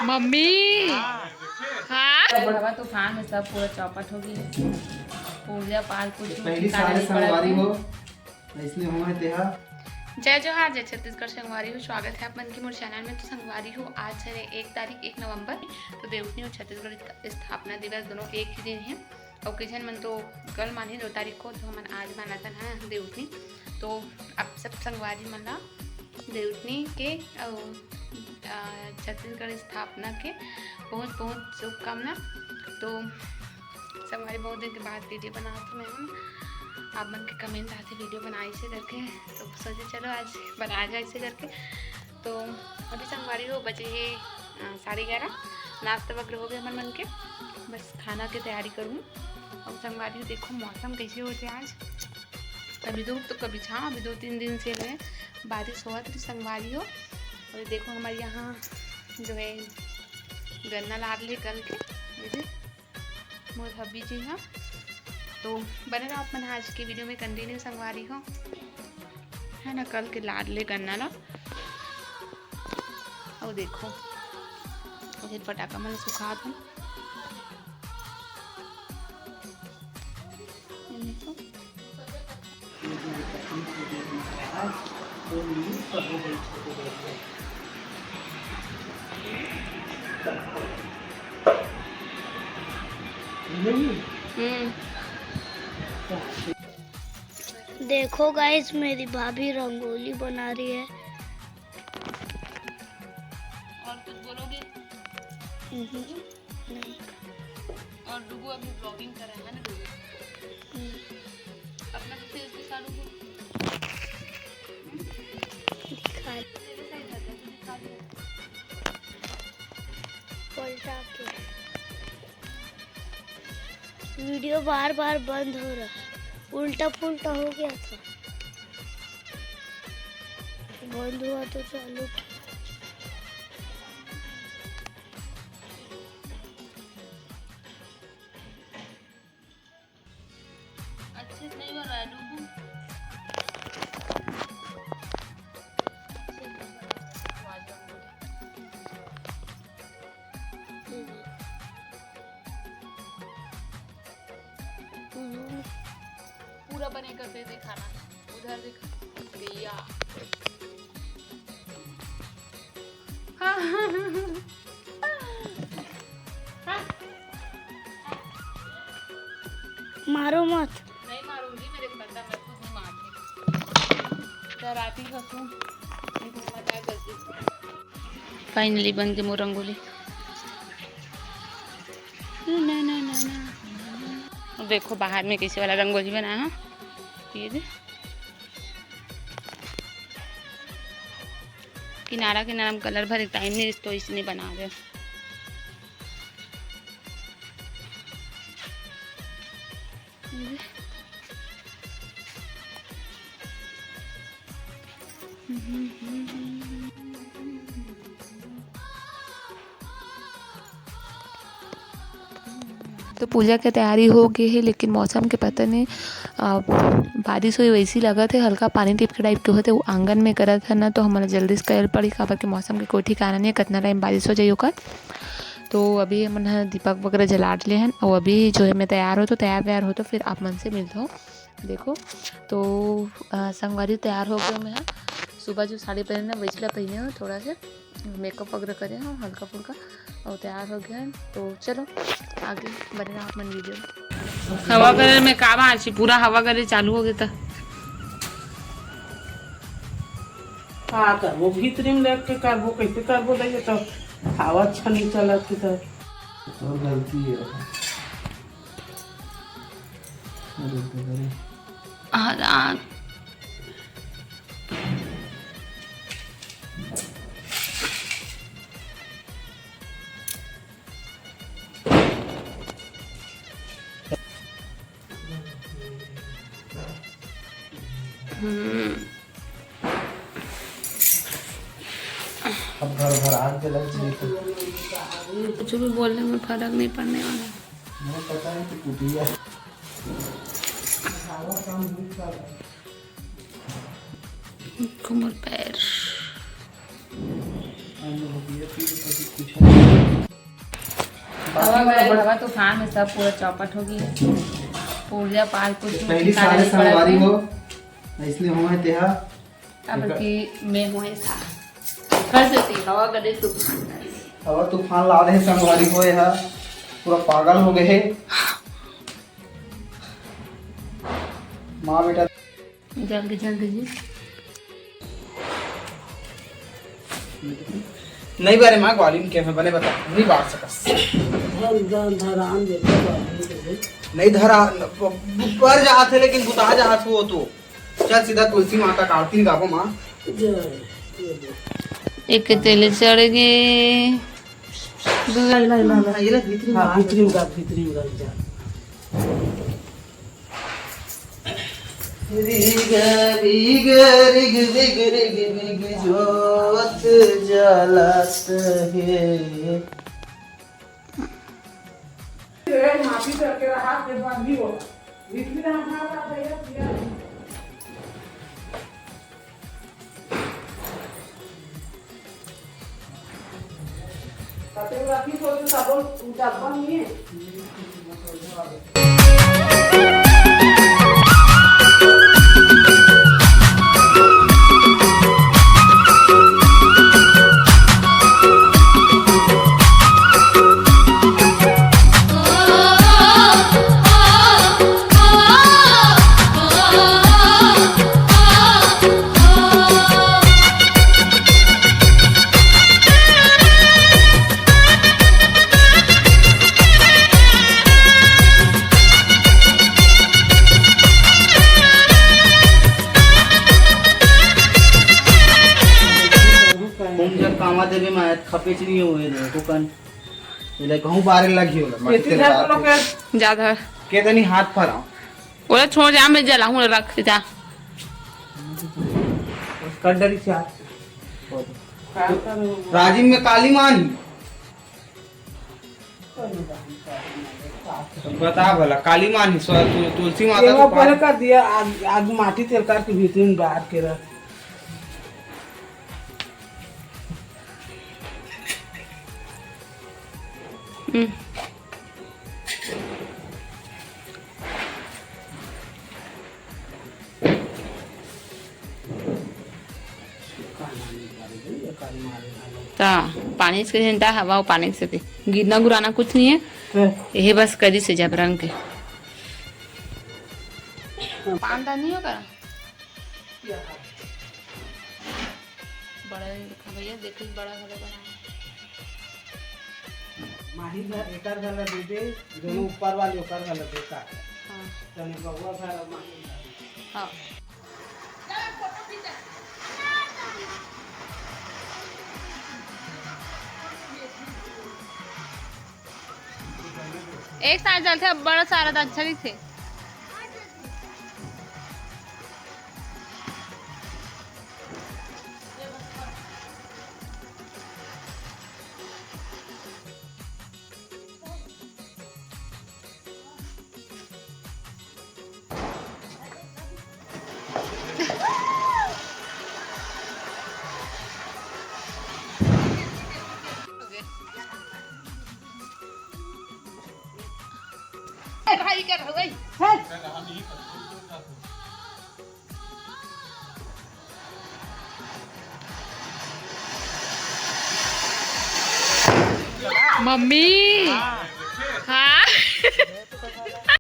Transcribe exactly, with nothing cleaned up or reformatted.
Mummy. हाँ। हवा तूफान में सब पूरा चौपट हो गई। पूजा पाठ कुछ पहली ठिकाना सारे नहीं पड़ा संगवारी था। हो, इसलिए हुआ है तेहा। जय जोहार, जय छत्तीसगढ़ संगवारी हो, स्वागत है आप मन के मोर चैनल में। तो संगवारी हो, आज है एक तारीख, एक नवंबर, तो देवउठनी और छत्तीसगढ़ स्थापना दिवस दोनों एक ही दिन है। और कई झन मन तो कल मानही दो तारीख को, तो हमन आज मानत हन देवउठनी। तो आप सब संगवारी मन ला देवउठनी के अउ, अ, छत्तीसगढ़ स्थापना के बहुत बहुत शुभकामना। तो संगवारी, बहुत दिन के बाद वीडियो बनात हूँ मैं हूँ। आप मन के कमेंट आथे वीडियो बनाए से करके, तो सोचे चलो आज बना जाए से करके। तो अभी संगवारी हो बजे हे, अ, साढ़े ग्यारह। नाश्ता वगैरह हो गया हमर मन के, बस खाना के तैयारी करूँ। और संगवारी हो देखो मौसम कैसे होथे आज, कभी धूप तो कभी छाँव। अभी दो तीन दिन से जो है बारिश होवत रही संगवारी हो। और देखो हमारे यहाँ जो है गन्ना लाद ले कल के, ये दे मोर हब्बी जी हा। तो बने रहो आप मन आज के वीडियो में कंटिन्यू संगवारी हो, है ना, कल के लाद ले गन्ना ला। और देखो, फिर पटाखा मन सुखात हन। ये देखो। हम्म। देखो गाइस, मेरी भाभी रंगोली बना रही है। और कुछ बोलोगे? हम्म, नहीं। और डुगू अभी ब्लॉगिंग कर रहा है ना डुगू? हम्म। अपना तो फेस दिखा डुगू। दिखा। पलटा के। वीडियो बार बार बंद हो रहा है, उल्टा पुल्टा हो गया था। बंद हुआ तो चालू किया। अच्छे से नहीं बन रहा है डुगू। पूरा बनेगा फिर दिखाना। उधर दिखा भैया। हाँ। मारो मत। नहीं मारूंगी, मेरे को पता, मैं खुद नहीं मारती। डराती हूँ तुम। फाइनली बन गई मोर रंगोली। ना, ना, ना, ना। अब देखो बाहर में कैसे वाला रंगोली बना है। ये दे। किनारा किनारा में कलर भरे टाइम नहीं, तो इसने बना दे। तो पूजा के तैयारी हो गए हे, लेकिन मौसम के पता नहीं, अ, बारिश होही वैसी लगत हे, हल्का पानी टिपके टाइप के होथे, वो आंगन में करत हे ना, तो हमला जल्दी से करे पड़ी, काबर के मौसम के कोई ठिकाना नहीं है, कितना टाइम बारिश हो जाही ओकर। तो अभी हमन ह दीपक वगैरह जला ले हन, और अभी जो है मैं तैयार हो, तो तैयार वैयार हो तो फिर आप मन से मिलता हूँ। देखो, तो, अ, संगवारी तैयार हो गए मैं ह। सुबह जो साड़ी पहने ना, वही ला पहने हो, थोड़ा सा मेकअप वगैरह करे हो हल्का फुल्का, और तैयार हो गए हैं। तो चलो आगे बढ़ रहा अपन वीडियो। हवा करे में का बात, पूरा हवा करे चालू हो गया था। का करबो, भीतरी में लेके करबो, कैसे करबो, देखिए तो हवा अच्छा नहीं चलत है तो। और गलती है। अरे, अरे। आ, आ। हम्म। अब घर भर आग जला के लेके। कुछ भी बोलने में फर्क नहीं पड़ने वाला। मुझे पता है कि कुटिया। घूमर पैर। हवा बरस, हवा तूफान में सब पूरा चौपट हो गई है। पूजा पाठ कुछ पहली ठिकाने सारे नहीं पड़त संगवारी है। हो, इसलिए हुआ है तेहा। अब एकर की मैं हुए था। कर देती हवा गले तूफान। हवा तूफान ला दे संगवारी हो, यह पूरा पागल हो गए है। माँ बेटा जल्दी, जल्दी जी। नहीं बारे माँ, ग्वालिन के में बने बता, नहीं बार सकस। धन, धन, धरान दे, धरान दे। नहीं धरा, प-, पर जात है, लेकिन बुता जात हो तो। चल सीधा तुलसी माता का आरती गाबो माँ। जय, जय, जय। एक तेल चढ़ गए। दू नहीं, नहीं, नहीं, नहीं। ये ले, भीतरी में हाँ, गाब। भीतरी में गाब, भीतरी में गाब, जा। Rig, rig, rig, rig, rig, rig, जोत जलत हे। हम जब कामा देवे मायत खपेच नहीं हुए रे, को कन। ये ले कहूँ बारे लगी होला, माटी तेल डाल के। जा धर। के तनी हाथ फराओ। ओला छोड़ जा, मैं जलाऊं, रख जा। कर डरी से हाथ। राजिम में काली माँ नहीं। बता भला, काली माँ नहीं, स्व-, तु-, तुलसी माता ये तो वो पहले पाँच कर दिया, आग, आग माटी तेल करके भीतरी में डाल के रख। हम्म। ता पानी से झंडा हवा और पानी से भी गिरना गुराना कुछ नहीं है। हाँ। यही बस करी से जबरन के। पान दानी होगा। बड़ा ही रखा भैया, देखो बड़ा घरे बना है। माही घर, एकर घर ला दे दे, दोनों हम्म। ऊपर वाले ओकर घर ला देता। हाँ। तने बउआ घर और माही घर। हाँ। एक साथ चलते, अब बड़ा सारा तो अच्छा दिखते। भाई कर हो गई। मम्मी।